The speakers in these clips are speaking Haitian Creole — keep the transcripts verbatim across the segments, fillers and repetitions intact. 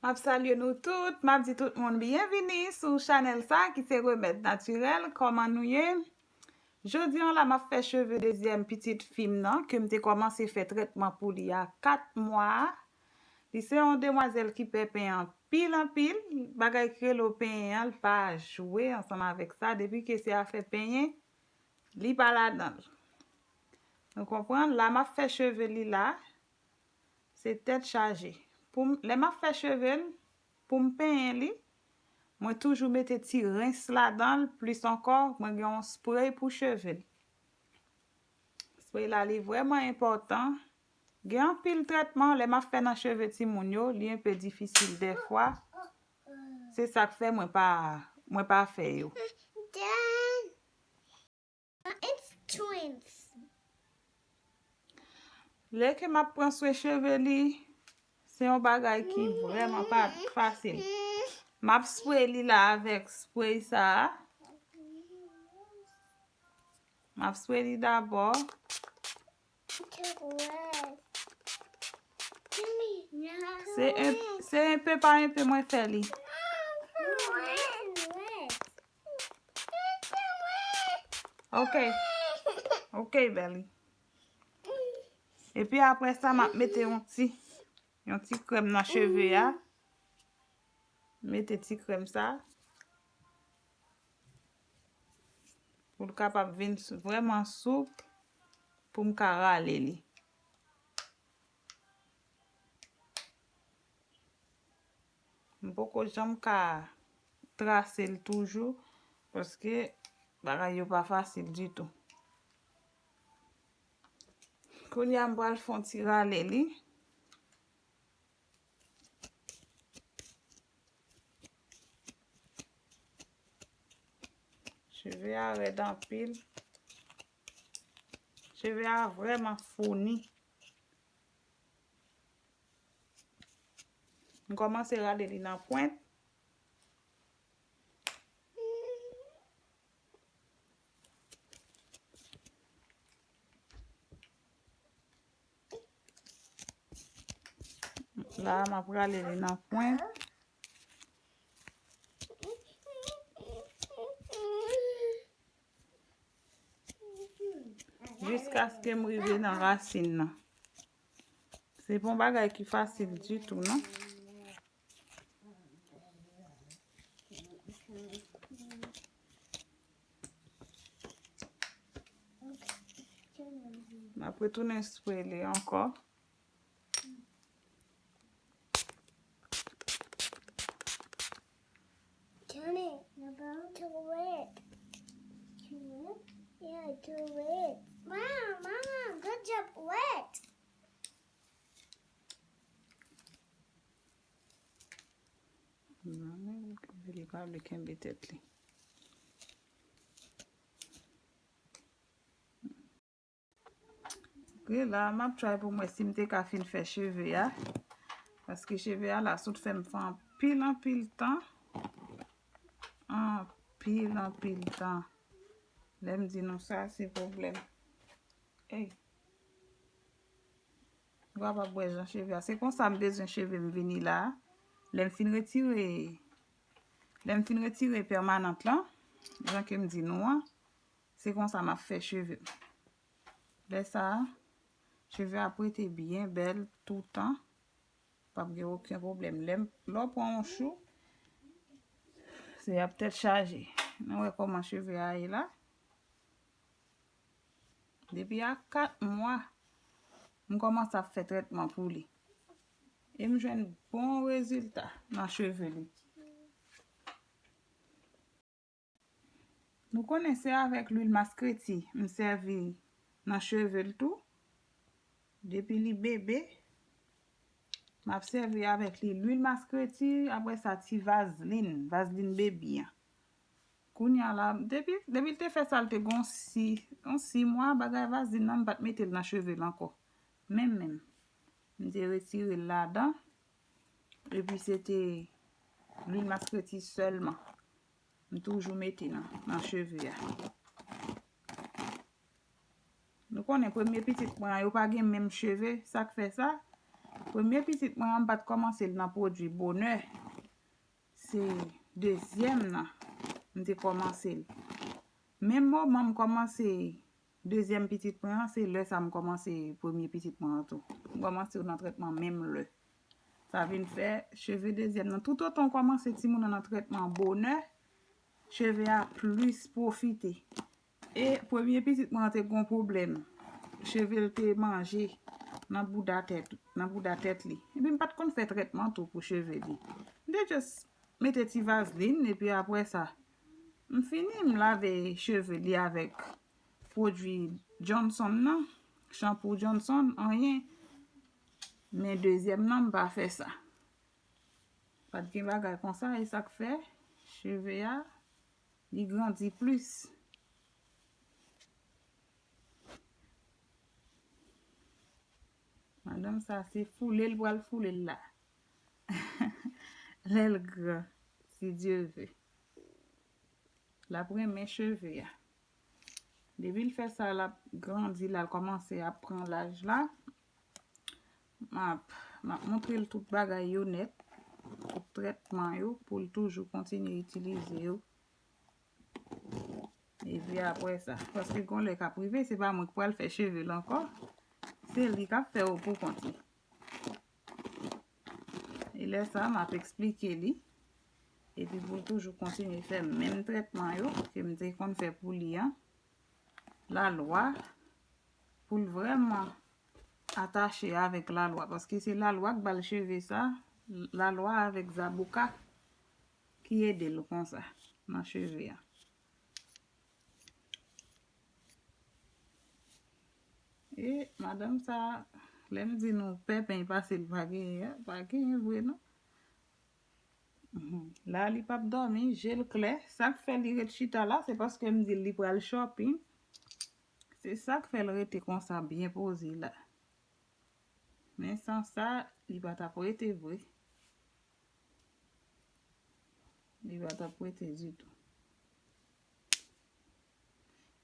M ap salye nou tout, m ap di tout moun byenvini sou chanèl sa ki se Remèd Natirèl. Kòman nou ye? Jodi an la, m ap fè cheve dezyèm pitit fi m nan, ke m te kòmanse fè trètman pou li a kat mwa a. Li se yon demwazèl ki pè penyen anpil, anpil. Bagay ki rele w penyen an, l pa jwe ansanm avèk sa. Depi ke se afè penyen, li pa ladan l. Nou konprann? La, m ap fè cheve li la. Se tèt chaje. Pou m, lè m ap fè cheve l, pou m penyen li, mwen toujou mete ti rens ladan l, plis ankò, mwen gen yon spray pou cheve l. Spray la, li vrèman enpòtan. Gen anpil trètman, lè m ap fè nan cheve timoun yo, li enpe difisil dèfwa. Se sa k fè mwen pa, mwen pa fè yo. It's twins. Lè ke m ap pran swen cheve li, se yon bagay ki vrèman pa fasil. M ap spray li la avèk spray sa a. M ap spray li dabò. Se en, se enpe pa enpe mwen fè li. Ok. Ok, Belly. Epi apre sa, m ap mete yon ti, yon ti krèm nan cheve a. Mete ti krèm sa. Pou l kapab vin sou, vrèman soup, pou m ka rale li. M poko janm ka trase l toujou, paske bagay yo pa fasil ditou. Kounye a, m pral fè yon ti rale li. Cheve a rèd anpil. Cheve a vrèman founi. M kòmanse rale li nan pwent. La, m ap rale li nan pwent. Jiskaske m rive nan rasin nan. Se pa yon bagay ki fasil ditou, non. M ap retounen spray li ankò. Turn it. Too red. Too red? Yeah, too red. Wow, Mama, good job, red. Li pa vle kenbe tèt li. Ok, la, m ap try pou m wè si m te ka fin fè cheve a. Paske cheve a la sot fè m fè anpil, anpil tan. Anpil, anpil tan. Lè m di nou sa, se pwoblèm. Ey. Ou kapab wè jan cheve a. Se konsa m bezwen cheve m vini la. Lè m fin retire, lè m fin retire pèmanant lan, jan ke m di nou an, se konsa m ap fè cheve m. Lè sa a, cheve ap rete byen bèl toutan. P ap gen okenn pwoblèm. Lè m, lè w pran yon chou, se ap tèt chaje. Nou wè kòman cheve a ye la. Depi a kat mwa, m kòmanse ap fè trètman pou li. E m jwenn bon rezilta nan cheve li. Nou konnen se avèk lwil maskreti m sèvi nan cheve l tou. Depi li bebe, m ap sèvi avèk li lwil maskreti, apre sa ti vazlin, vazlin bebi an. Kounye a la, depi, depi l te fè sa, l te gon si, yon sis mwa, bagay vazlin nan, m pa t mete l nan cheve l ankò. Menm, menm. M te retire l ladan. Epi se te lwil maskreti sèlman. M toujou mete nan, nan cheve a. Nou konnen premye pitit mwen an, yo pa gen menm cheve, sa k fè sa. Premye pitit mwen an, m pa t kòmanse l nan pwodui bonè. Se dezyèm nan m te kòmanse l. Menm moman m kòmanse dezyèm pitit mwen an, se lè sa m kòmanse premye pitit mwen an tou. M kòmanse yo nan trètman menm lè. Sa vin fè cheve dezyèm nan. Toutotan w kòmanse timoun nan nan trètman bonè, cheve a plis pwofite. E premye pitit mwen an te gon pwoblèm. Cheve l te manje nan bouda tèt, nan bouda tèt li. Epi m pa t konn fè trètman tou pou cheve li. M te just mete ti vazlin, epi apre sa, m fini, m lave cheve li avèk pwodui Johnson nan, chanpou Johnson, anyen. Men dezyèm nan, m pa fè sa. Pa t gen bagay konsa, e sa k fè cheve a, li grandi plis. Madanm sa, se foule l pral foule l la. Lè l gran, si Dye ve. L ap renmen cheve a. Depi l fè sa, l ap grandi, l al kòmanse ap pran laj la. M ap, m ap montre l tout bagay yo nèt, tout trètman yo, pou l toujou kontinye itilize yo. Epi apre sa, paske gon lè k ap rive, se pa mwen k pral fè cheve l ankò. Se li k ap fè yo pou kont li. E lè sa, m ap eksplike li. Epi pou l toujou kontinye fè menm trètman yo ke m te konn fè pou li an. Lalwa, pou l vrèman atache avèk lalwa, paske se lalwa k ba l cheve sa, lalwa avèk zaboka ki ede l konsa nan cheve a. E madanm sa, lè m di nou pèpen pase l pa genyen, pa genyen vre non. Mhm. La, li p ap dòmi, je l klè. Sa k fè li ret chita la, se paske m di l li pral shopping. Se sa k fè l rete konsa, byen poze la. Men san sa, li pa t ap rete vre. Li pa t ap rete ditou.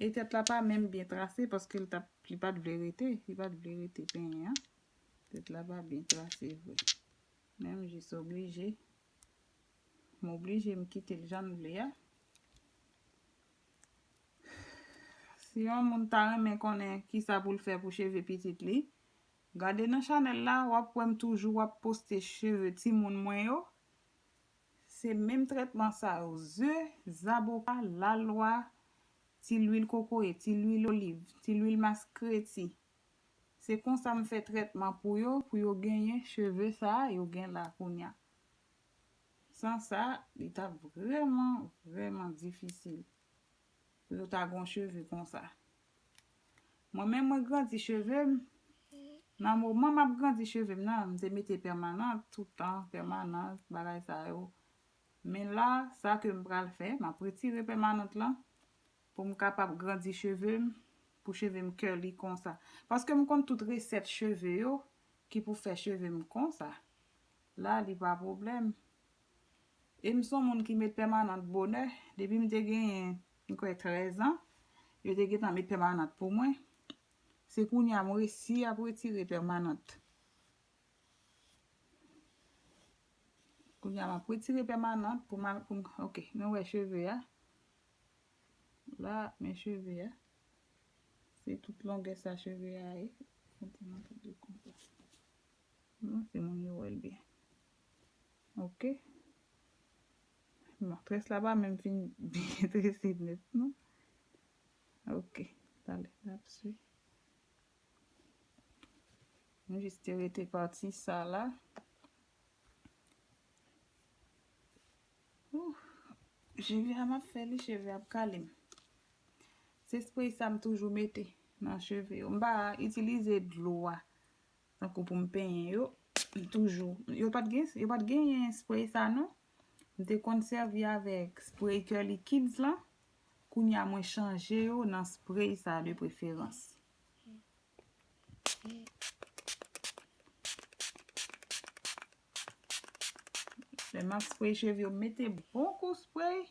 E tèt la pa menm byen trase paske li t ap, li pa t vle rete, li pa t vle rete penyen an. Tèt la pa byen trase vre. Men m jis oblije. M oblije m kite l jan l vle a. Si yon moun ta renmen konnen kisa pou l fè pou cheve pitit li, gade nan chanèl la, w ap wè m toujou ap poste cheve timoun mwen yo. Se menm trètman sa yo, ze, zaboka, lalwa, ti lwil kokoye, ti lwil oliv, ti lwil maskreti. Se konsa m fè trètman pou yo, pou yo genyen cheve sa a yo gen la kounye a. San sa, li t ap vrèman, vrèman difisil pou yo ta gon cheve konsa. Mwen menm, mwen grandi cheve m. Nan moman m ap grandi cheve m nan, m te mete pèmanant, tout tan, pèmanant, bagay sa yo. Men la, sa ke m pral fè, m ap retire pèmanant lan pou m kapab grandi cheve m, pou cheve m curly konsa. Paske m konn tout resèt cheve yo ki pou fè cheve m konsa. La, li pa pwoblèm. E m se yon moun ki met pèmanant bonè. Depi m te genyen, m kwè, trèz an, yo te gentan met pèmanant pou mwen. Se kounye a m resi ap retire pèmanant. Kounye a m ap retire pèmanant pou m al, pou m, ok, nou wè cheve a. La, men cheve a. Se tout longè sa cheve a ye. Fè ti manje de konsa. Non, se moun yo wè l byen. Ok. Bon, très la pa menm fin byen trese nèt, non. Ok. Talè, l ap swi. M jis te rete pati sa la. Ouh, cheve a m ap fè li, cheve ap kale m. Se spray sa m toujou mete nan cheve yo. M pa itilize dlo a. Tankou pou m penyen yo, m toujou, yo pa t gen, yo pa t genyen spray sa non. M te konn sèvi avèk spray Curly Kids lan. Kounye a mwen chanje yo nan spray sa de preferans. Lè m ap spray cheve yo, m mete bon kou spray.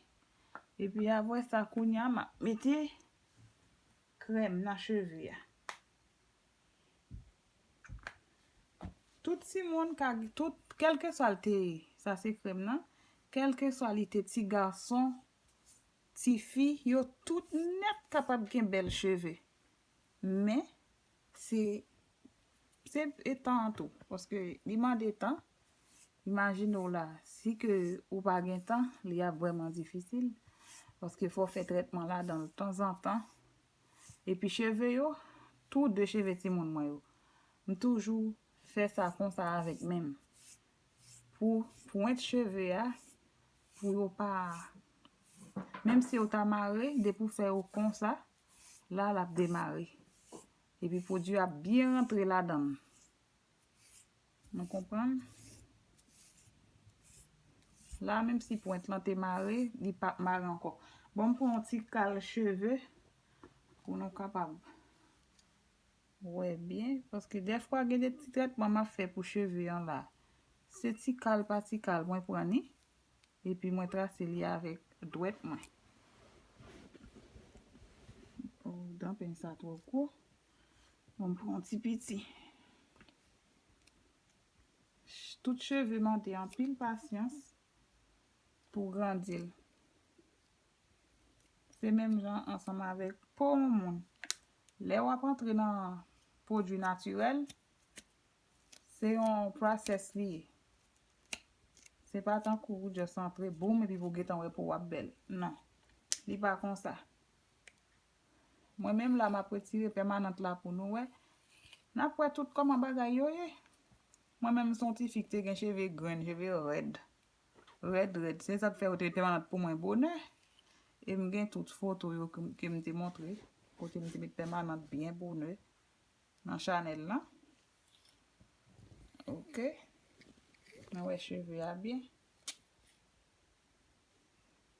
Epi apre sa, kounye a, m ap mete krèm nan cheve a. Tout timoun ka, tout, kèlkeswa l te ye, sa se krèm nan, kèlkeswa li te ti gason, ti fi, yo tout nèt kapab gen bèl cheve. Men, se, se e tan an tou, paske li mande tan. Imajine w la, si ke ou pa gen tan, li ap vrèman difisil, paske fò w fè trètman ladan l tanzantan. Epi cheve yo, tou de cheve timoun mwen yo, m toujou fè sa konsa avèk men m. Pou pwent cheve a, pou yo pa, menm si yo ta mare, depi w fè yo konsa, la l ap demare. Epi pwodui ap byen rantre ladan l. Nou konprann? La, menm si pwent lan te mare, li p ap mare ankò. Bon, m pran yon ti kal cheve pou nou kapab wè byen, paske dèfwa gen de ti trètman m ap fè pou cheve an la. Se ti kal pa ti kal mwen pran ni, epi mwen trase li avèk dwèt mwen. O, dan peny sa twò gwo. Bon, m pran yon ti piti. Ch-, tout cheve mande anpil pasyans pou grandi l. Se menm jan ansanm avèk po yon moun. Lè w ap antre nan pwodui natirèl, se yon process li ye. Se pa tankou ou just antre, boum, epi pou gentan wè po w ap bèl. Non. Li pa konsa. Mwen menm la, m ap retire pèmanant la pou nou wè. N ap wè tout kòman bagay yo ye. Mwen menm, m se yon ti fi ki te gen cheve grenn, cheve rèd. Rèd, rèd. Se sa k fè yo te met pèmanant pou mwen bonè. E m gen tout foto yo ke, ke m te montre, kote m te met pèmanant byen bonè nan chanèl lan. Ok. Nou wè cheve a byen.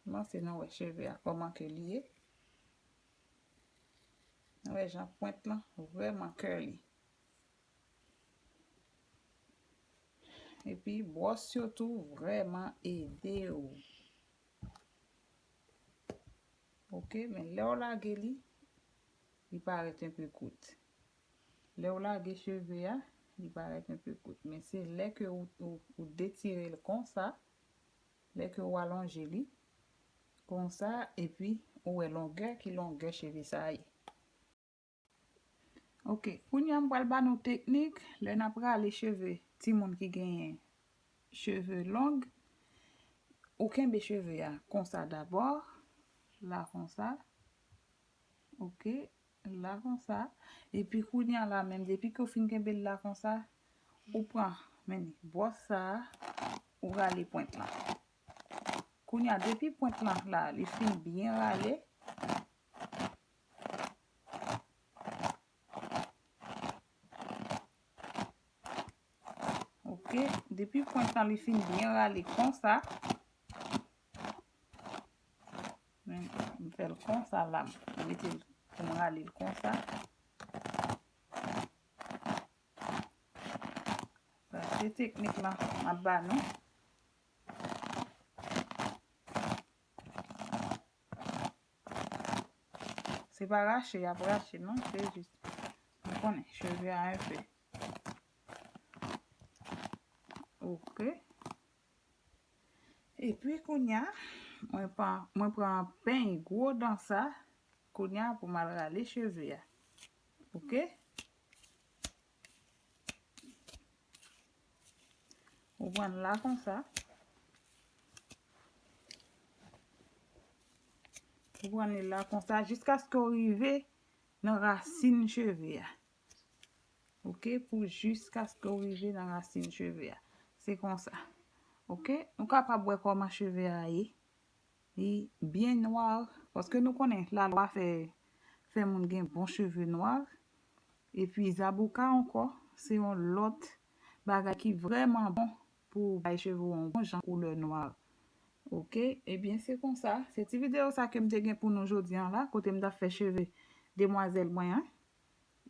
Kòmanse nou wè cheve a, kòman ke li ye. Nou wè jan pwent lan vrèman curly. Epi bwòs yo tou vrèman ede w. Ok, men lè w lage li, li parèt enpe kout. Lè w lage cheve a, li parèt enpe kout. Men se lè ke ou, ou, ou detire l konsa, lè ke ou alonje li konsa, epi ou wè longè, ki longè cheve sa ye. Ok, kounye a m pral ba nou teknik lè n ap rale cheve timoun ki genyen cheve long. Ou kenbe cheve a konsa dabò, la konsa. Ok, la konsa. Epi kounye a la menm, depi ke w fin kenbe l la konsa, ou pran, men ni, bwòs sa a, ou rale pwent lan. Kounye a, depi pwent lan la, li fin byen rale. Ok, depi pwent lan li fin byen rale konsa. Men, m fè l konsa la, m mete l pou m rale l konsa. Sa se teknik lan m ap ba nou. Se pa rache y ap rache, non, se jis, nou konnen, cheve a enpe. Ok. Epi kounye a, mwen pran, mwen pran peny gwo dan sa, kounye a pou m al rale cheve a. Ok? Ou pran l la konsa. Ou pran li la konsa jiskaske w rive nan rasin cheve a. Ok, pou jiskaske w rive nan rasin cheve a. Se konsa. Ok, nou kapab wè kòman cheve a ye. Li byen nwa, paske nou konnen lalwa fè, fè moun gen bon cheve nwa. Epi zaboka ankò, se yon lòt bagay ki vrèman bon pou bay cheve w yon bon jan koulè nwa. Ok, ebyen se konsa. Se ti videyo sa ke m te gen pou nou jodi an la, kote m t ap fè cheve demwazèl mwen an.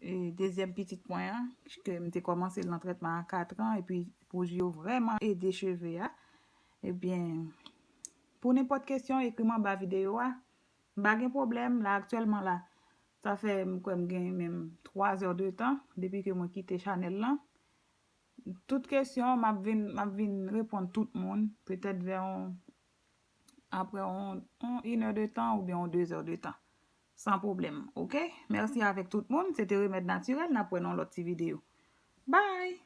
E dezyèm pitit mwen an, ke m te kòmanse l nan trètman a kat an, epi pwodui yo vrèman ede cheve a. Ebyen, pou nenpòt kesyon, ekri m anba videyo a. M pa gen pwoblèm, la aktyèlman la, sa fè m kwè m gen menm twa zè de tan depi ke mwen kite chanèl lan. Tout kesyon, m ap vin, m ap vin reponn tout moun, petèt vè yon, apre yon, yon inè de tan oubyen yon dezè de tan. San pwoblèm, oke? Mèsi avèk tout moun. Se te Remèd Natirèl. N ap wè nan lòt ti videyo. Bye!